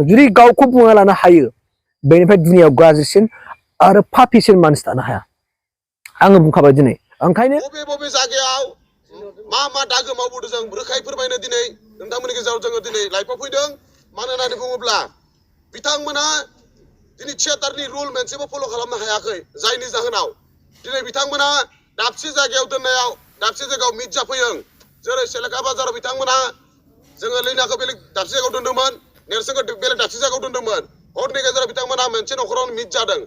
जुदि गावखौ बुंना लानो हायो बेनिफ्राय दुनियाव गाज्रिसिन आरो पापिसिन मानसि थानो हाया आङो बुंखाबाय दिनै ओंखायनो बबे जायगायाव मा दागो मावबोदों जों रोखायै फोरमायनो दिनै नोंथांमोननि गेजेराव जोङो दिनै लाइफआव फैदों मानो होननानै बुङोब्ला बिथांमोना दिनै थियेटारनि रुल मोनसेबो फल' खालामनो हायाखै जायनि जाहोनाव दिनै बिथांमोना दाबसे जायगायाव दोननायाव दाबसे जायगायाव मिट जाफैयो जेरै सेलेखा बाजाराव बिथांमोना जोङो लैनाखौ बेलेग दाबसे जायगायाव दोन्दोंमोन नेरसोनखौ बेलेग दाबसे जायगायाव दोन्दोंमोन हरनि गेजेराव बिथांमोना मोनसे न'खरावनो मिट जादों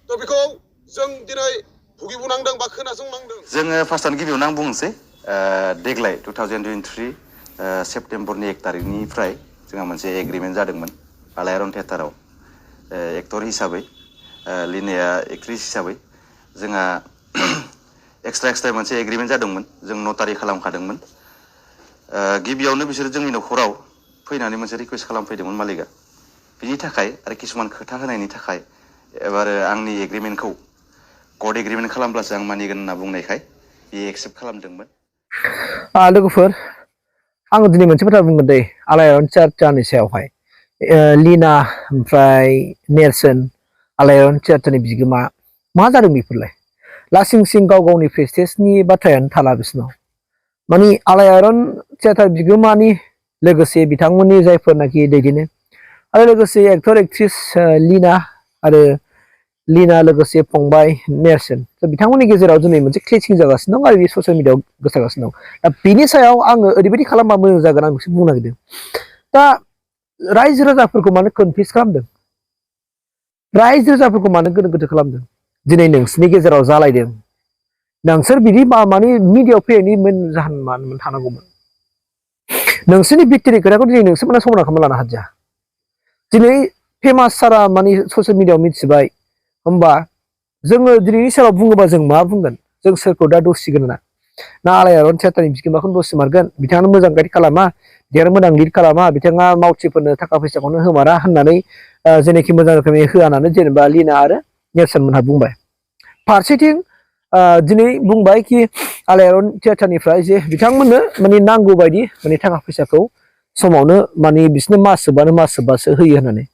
थ' बेखौ जों दिनै भुगिबोनांदों बा खोनासंनांदों जोङो फार्स्टआवनो गिबियावनो आं बुंनोसै देग्लाय 2023 सेप्तेम्बरनि 1 तारिखनिफ्राय जोंहा मोनसे एग्रिमेन्ट जादोंमोन आलायारन थियेटाराव एक्टर हिसाबै लिनाया एक्ट्रिस हिसाबै जोंहा एक्सट्रा मोनसे एग्रिमेन्ट जादोंमोन जों नटारि खालामखादोंमोन गिबियावनो बिसोर जोंनि न'खराव फैनानै मोनसे रिकुवेस्ट खालामफैदोंमोन मालिकआ बिनि थाखाय आरो किसुमान खोथा होनायनि थाखाय एबार आंनि एग्रिमेन्टखौ कर्ट एग्रिमेन्ट खालामब्लासो आं मानिगोन होनना बुंनायखाय बे एक्सेप्ट खालामदोंमोन लोगोफोर आङो दिनै मोनसे बाथ्रा बुंगोन दै आलायारन थियेटारनि सायावहाय लिना ओमफ्राय नेरसोन आलायारन थियेटारनि बिगोमा मा जादों बेफोरलाय लासिं गाव गावनि प्रेस्टेजनि बाथ्रायानो थाला बिसोरनाव माने आलायारन थियेटार बिगोमानि लोगोसे बिथांमोननि जायफोरनाखि दैदेनो आरो लोगोसे एक्टर एक्ट्रिस लिना लोगोसे फंबाय नेरसोन बिथांमोननि गेजेराव दिनै मोनसे क्लेसिं जागासिनो दं आरो बे ससियेल मिडियाआव गोसारगासिनो दं दा बेनि सायाव आङो ओरैबायदि खालामबा मोजां जागोन आं बेखौ बुंनो नागिरदों दा रायजो राजाफोरखौ मानो कनफिउस खालामदों रायजो राजाफोरखौ मानो गोनो गोथो खालामदों दिनै नोंसोरनि गेजेराव जालायदों नोंसोर बिदि माने मिडियाआव फैनायनि मेन जाहोन मानो थानांगौमोन नोंसोरनि भिक्टरि खोथाखौ दिनै नोंसोर माने समायना खालामना लानो हादिया दिनै फेमास सारा माने ससियेल मिडियाआव मिथिबाय होमबा जोङो दिनैनि सायाव बुङोबा जों मा बुंगोन जों सोरखौ दा दसिगोन ना आलायारन थियेटारनि बिगोमाखौनो दसि मारगोन बिथाङानो मोजां गाइड खालामा बिथाङानो मोजां लिड खालामा बिथाङा मावथिफोरनो थाखा फैसाखौनो होमारा होननानै जेनाखि मोजां रोखोमै होआ होननानै जेनेबा लिना आरो नेरसोन मोनहा बुंबाय फारसेथिं दिनै बुंबाय कि आलायारन थियेटारनिफ्राय जे बिथांमोननो माने नांगौ बायदि माने थाखा फैसाखौ समावनो माने बिसोरनो मास जोबबासो होयो होननानै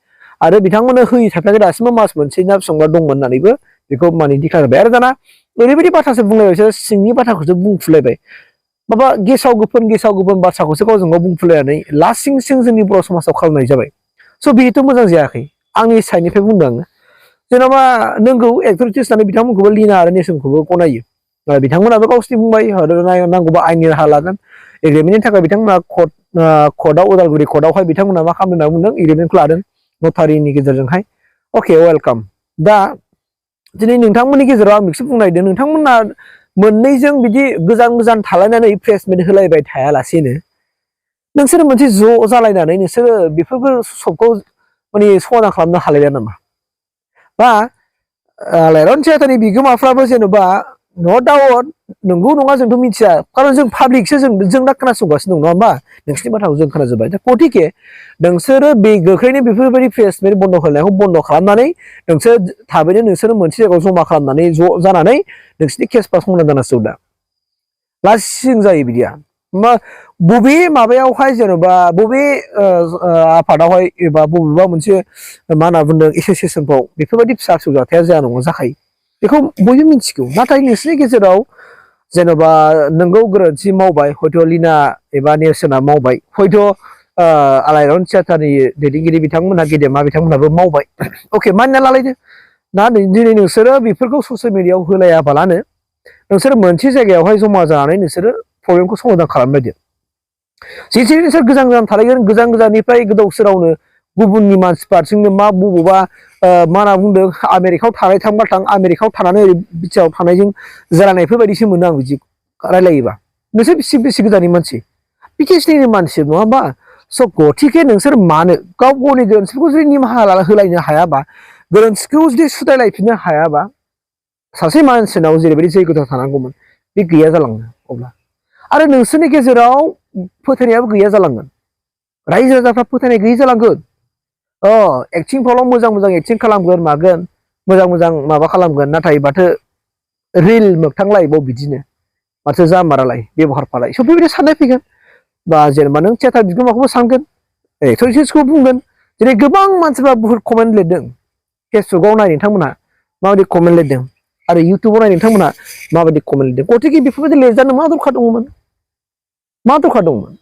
आरो बिथांमोननो होयै थाखाय दासिमबो मास मोनसे ना बेसेबांबा दंमोन होननानैबो बेखौ माने दिक्लार होबाय आरो दाना ओरैबायदि बाथ्रासो बुंलायबाय बिसोर सिंनि बाथ्राखौसो बुंफुलायबाय माबा गेसाव गोफोन बाथ्राखौसो गावजों गाव बुंफुलायनानै लासिं जोंनि बर' समाजाव खालामनाय जाबाय स' बेथ' मोजां जायाखै आंनि साइडनिफ्राय बुंदों आङो जेन'बा नोंगौ एक्टर एक्ट्रिस होननानै बिथांमोनखौबो लिना आरो नेरसोनखौबो गनायो बिथांमोनाबो गावसोरनि बुंबाय नांगौबा आयेननि राहा लागोन एग्रिमेन्टनि थाखाय बिथांमोना कर्टआव उदालगुरि कर्टआवहाय बिथांमोना मा खालामदों होनना बुंदों एग्रिमेन्टखौ लादों नटारिनि गेजेरजोंहाय अके वेलकाम दा दिनै नोंथांमोननि गेजेराव आं बेखौसो बुंनो नागिरदों नोंथांमोना मोननैजों बिदि गोजान थालायनानै प्लेसमेन्ट होलायबाय थायालासेनो नोंसोर मोनसे ज' जालायनानै नोंसोरो बेफोरखौ सबखौ माने समाधान खालामनो हालायला नामा बा आलायारन थियेटारनि बिगोमाफ्राबो जेन'बा नो डाउट नंगौ नङा जोंथ' मिथिया खारन जों पाब्लिकसो जों दा खोनासंगासिनो दं नङा होमबा नोंसोरनि बाथ्राखौ जों खोनाजोब्बाय दा गतिके नोंसोरो बे गोख्रैनो बेफोरबायदि प्लेसमेन्ट बन्द' खालामनायखौ बन्द' खालामनानै नोंसोर थाबैनो नोंसोरो मोनसे जायगायाव जमा खालामनानै ज' जानानै नोंसोरनि केसफ्रा समाधान जानांसिगौ दा लासिं जायो बिदिया बबे माबायावहाय जेन'बा बबे आफादावहाय एबा बबेबा मोनसे मा होनना बुंदों एस'सियेसनफ्राव बेफोरबायदि फिसा जाथाया जाया नङा जाखायो बेखौ बयबो मिथिगौ नाथाय नोंसोरनि गेजेराव जेन'बा नोंगौ गोरोन्थि मावबाय हयथ' लिना एबा नेरसोना मावबाय हयथ' आलायारन थियेटारनि दैदेनगिरि बिथांमोनहा गेदेमा बिथांमोनहाबो मावबाय अके मानिना लालायदो ना दिनै नोंसोरो बेफोरखौ ससियेल मिडियाआव होलायाबालानो नोंसोर मोनसे जायगायावहाय जमा जानानै नोंसोरो प्रब्लेमखौ समाधान खालामलायदो जेसेनो नोंसोर गोजान थालायगोन गोजाननिफ्राय गोदाव सोरावनो गुबुननि मानसिफोरजोंनो मा बबावबा मा होनना बुंदों आमेरिकायाव थांबा आमेरिकायाव थानानै ओरै बिटिआर थानायजों जालायनायफोर बायदिसो मोनो आं बिदि रायलायोबा नोंसोर बेसे गोजाननि मानसि बिटिसिनि मानसि नङा होमबा स' गतिके नोंसोर मानो गाव गावनि गोरोन्थिफोरखौ जुदि निमाहा होलायनो हायाबा गोरोन्थिखौ जुदि सुद्रायलायफिननो हायाबा सासे मानसिनाव जेरैबायदि जैगथा थानांगौमोन बे गैया जालाङो अब्ला आरो नोंसोरनि गेजेराव फोथायनायाबो गैया जालांगोन रायजो राजाफ्रा फोथायनाय गैयै जालांगोन एक्टिंफ्रावल' मोजां एक्टिं खालामगोन मागोन मोजां माबा खालामगोन नाथाय माथो रिल मोगथां लाइफआव बिदिनो माथो जामारालाय बेबहारफ्रालाय स' बेबायदि साननाय फैगोन बा जेनेबा नों थियेटार बिगोमाखौबो सानगोन एक्टर एक्ट्रिसखौबो बुंगोन दिनै गोबां मानसिफ्रा बुहुत कमेन्ट लिरदों फेसबुकाव नाय नोंथांमोनहा माबायदि कमेन्ट लिरदों आरो इउटुबाव नाय नोंथांमोनहा माबायदि कमेन्ट लिरदों गतिके बेफोरबायदि लिरजानो मा दरखार दङमोन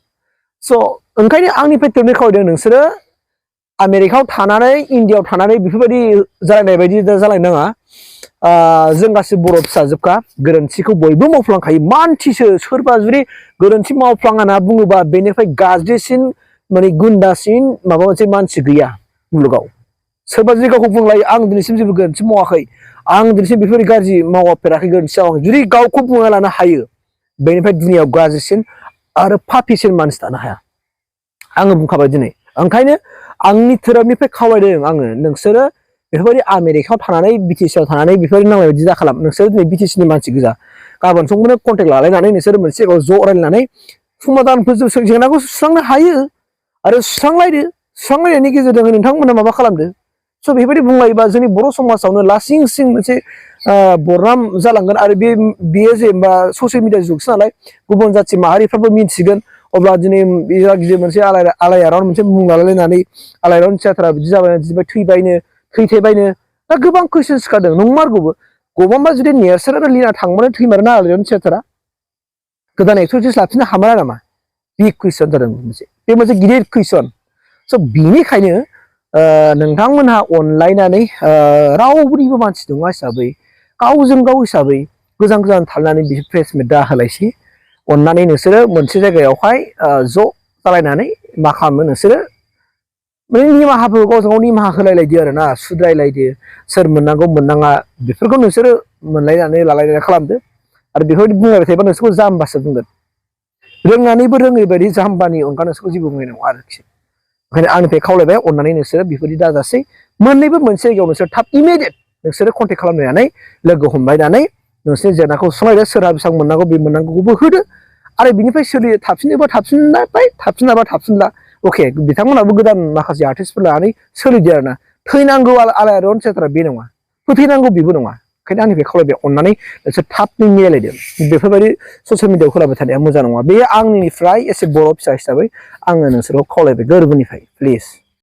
स' ओंखायनो आंनिफ्राय थोरनो खावलायदों नोंसोरो आमेरिकायाव थानानै इण्डियायाव थानानै बेफोरबायदि जालायनाय बायदि जालायनाङा जों गासै बर' फिसाजोबखा गोरोन्थिखौ बयबो मावफ्लांखायो मानसिसो सोरबा जुदि गोरोन्थि मावफ्लाङा होनना बुङोबा बेनिफ्राय गाज्रिसिन माने गुन्दासिन माबा मोनसे मानसि गैया मुलुगाव सोरबा जुदि गावखौ बुंलायो आं दिनैसिम जेबो गोरोन्थि मावाखै आं दिनैसिम बेफोरबायदि गाज्रि मावाफेराखै गोरोन्थि मावाखै जुदि गावखौ बुंना लानो हायो बेनिफ्राय दुनियाव गाज्रिसिन आरो पापिसिन मानसि थानो हाया आङो बुंखाबाय दिनै ओंखायनो आंनि धोरोमनिफ्राय खावलायदों आङो नोंसोरो बेफोरबायदि आमेरिकायाव थानानै बिटिसिआव थानानै बेफोरबायदि नांलाय बायदि दाखालाम नोंसोरो दिनै बिटिसिनि मानसि गोजा गाबोन समखौनो कन्टेक्ट लालायनानै नोंसोरो मोनसे जायगायाव ज' रायलायनानै समादानफोर जेंनाखौ सुस्रांनो हायो आरो सुस्रांलायनायनि गेजेरजों नोंथांमोना माबा खालामदो स' बेबायदि बुंलायोबा जोंनि बर' समाजावनो लासिं सिं मोनसे बरनाम जालांगोन आरो बेयो जेनेबा ससियेल मिडिया जुगसो नालाय गुबुन जाथि माहारिफ्राबो मिथिगोन अब्ला दिनै गिदिर मोनसे आलायारन मोनसे मुं लालायलायनानै आलायारन थियाटारा बिदि जाबाय थैबायनो थैथेबायनो दा गोबां कुइसन सिखारदों नंमारगौबो गबांबा जुदि नेरसोन आरो लिना थांबानो थैमारोना आलायारन थियाटारा गोदान एक्ट्रिस लाफिननो हामारा नामा बिग कुइसन जादों बे मोनसे गिदिर कुइसन स' बिनिखायनो नोंथांमोनहा अनलायनानै रावनिबो मानसि नङा हिसाबै गावजों गाव हिसाबै गोजान गोजान थानानै बि प्रेसमिट दा होलायसै अननानै नोंसोरो मोनसे जायगायावहाय ज' जालायनानै मा खालामो नोंसोरो माने निमाहाफोर गावजों गाव निमाहा होलायलायदो आरोना सुद्रायलायदो सोर मोननांगौ मोननाङा बेफोरखौ नोंसोरो मोनलायनानै लालायनानै खालामदो आरो बेफोरबायदि बुंलायबाय थायोबा नोंसोरखौ जाम्बासो बुंगोन रोंनानैबो रोङै बायदि जाम्बानि अनगा नोंसोरखौ जेबो बुंनाय नङा आरोखि ओंखायनो आंनिफ्राय खावलायबाय अननानै नोंसोरो बेफोरबायदि दाजासै मोननैबो मोनसे जायगायाव नोंसोर थाब इमिडियेट नोंसोरो कन्टेक्ट खालामलायनानै लोगो हमलायनानै नोंसोरनि जेंनाखौ सुस्रांलायदो सोरहा बेसेबां मोननांगौ बे मोननांगौखौबो होदो आरो बिनिफ्राय सोलियो थाबसिनोबा थाबसिनलाय थाबसिनाबा थाबसिनला अके बिथांमोनाबो गोदान माखासे आर्टिस्टफोर लानानै सोलिदो आरोना थैनांगौ आलायारन थियाटारा बे नङा फोथैनांगौ बेबो नङा ओंखायनो आंनिफ्राय खावलायबाय अननानै नोंसोर थाबनो मिलायलायदो बेफोरबायदि ससियेल मिडियाआव होलाबाय थानाया मोजां नङा बे आंनिफ्राय एसे बर' फिसा हिसाबै आङो नोंसोरखौ खावलायबाय गोरबोनिफ्राय प्लिज